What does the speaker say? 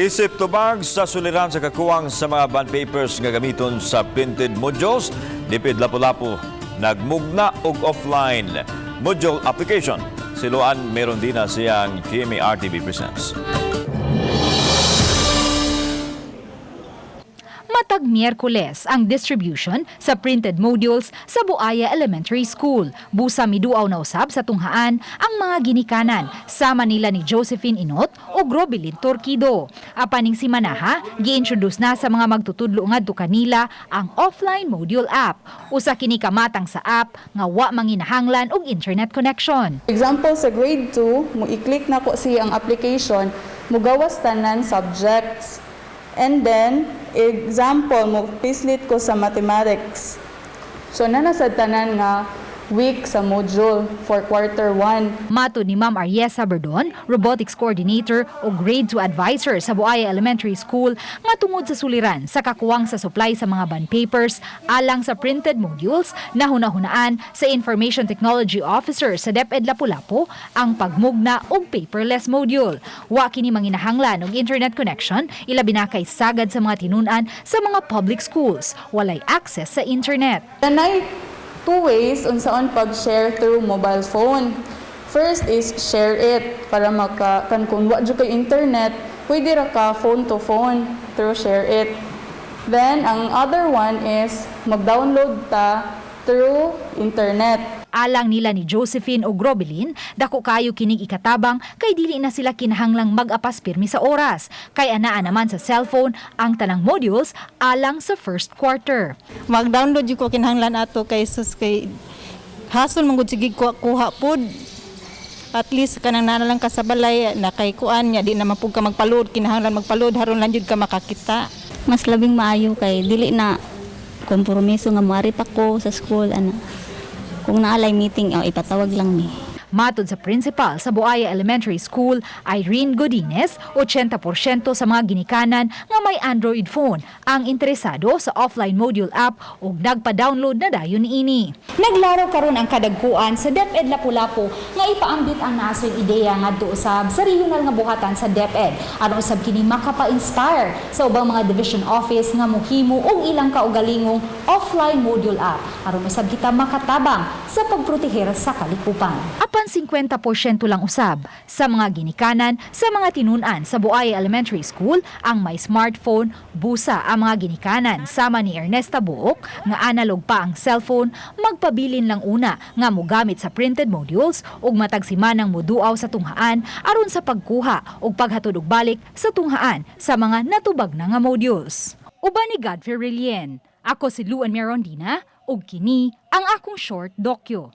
Isip tubag sa suliran sa kakuwang sa mga bond papers nga gamiton sa printed modules, DepEd Lapu-Lapu nagmugna og offline module application. Si Luan Merondina siyang GMA RTV presents. Matag Miyerkules ang distribution sa printed modules sa Buaya Elementary School. Busa miduaw na usab sa tunghaan ang mga ginikanan sama nila ni Josephine Inot o Grobilin Torquido. Apan ning simanaha, gi-introduce na sa mga magtutudlo ngadto kanila ang offline module app. Usa kini kamatang sa app nga wa manginahanglan og internet connection. Example, sa grade 2, mo i-click na ko siya ang application, mugawas tanan subjects. And then, example, mo pislit ko sa mathematics. So, naa na sa tanan nga week sa module for quarter 1. Matod ni Ma'am Ariesa Berdon, Robotics Coordinator o Grade 2 Advisor sa Buaya Elementary School, nga tungod sa suliran sa kakuwang sa supply sa mga bond papers alang sa printed modules, nahuna-hunaan sa Information Technology Officer sa DepEd Lapu-Lapu ang pagmugna og paperless module. Wa kini manginahanglan og internet connection, ilabi na kay sagad sa mga tinun-an sa mga public schools, walay access sa internet. Naay two ways unsaon pag-share through mobile phone. First is share it para maka kan kung wa jud kay internet, pwede ra ka phone to phone through share it. Then ang other one is mag-download ta through internet. Alang nila ni Josephine o Grobelin, dako kayo kining ikatabang kay dili na sila kinahanglang mag-apas pirmi sa oras. Kay anaa naman sa cellphone ang tanang modules alang sa first quarter. Mag-download jud ko kinahanglan ato kay sus kay hasol man gud sige kuha, kuha pod. At least kanang naa lang ka sa balay na kay kuan nya di naman pud ka magpaload, kinahanglan magpaload haron lang jud ka makakita. Mas labing maayo kay dili na kompromiso nga moari pa ko sa school ana. Kung naa lay meeting, oh, ipatawag lang mi. Matod sa principal sa Buaya Elementary School, Irene Godinez, 80% sa mga ginikanan nga may Android phone ang interesado sa offline module app ug nagpa-download na dayon ini. Naglaro karon ang kadagkuan sa DepEd Lapu-Lapu nga ipaambit ang naasoy ideya ngadto usab sa regional nga buhatan sa DepEd aron usab kini makapa-inspire sa ubang mga division office nga mohimo og ilang kaugalingong offline module app aron usab kita makatabang sa pagproteher sa kalikupan. Apan 50% lang usab sa mga ginikanan sa mga tinun-an sa Buaya Elementary School ang may smartphone, busa ang mga ginikanan sama ni Ernesta Buok nga analog pa ang cellphone, magpabilin lang una nga mogamit sa printed modules ug matag simanang moduaw sa tunghaan aron sa pagkuha ug paghatod og balik sa tunghaan sa mga natubag na nga modules. Uban ni Godfrey Relien. Ako si Luan Merondina ug kini ang akong short dokyo.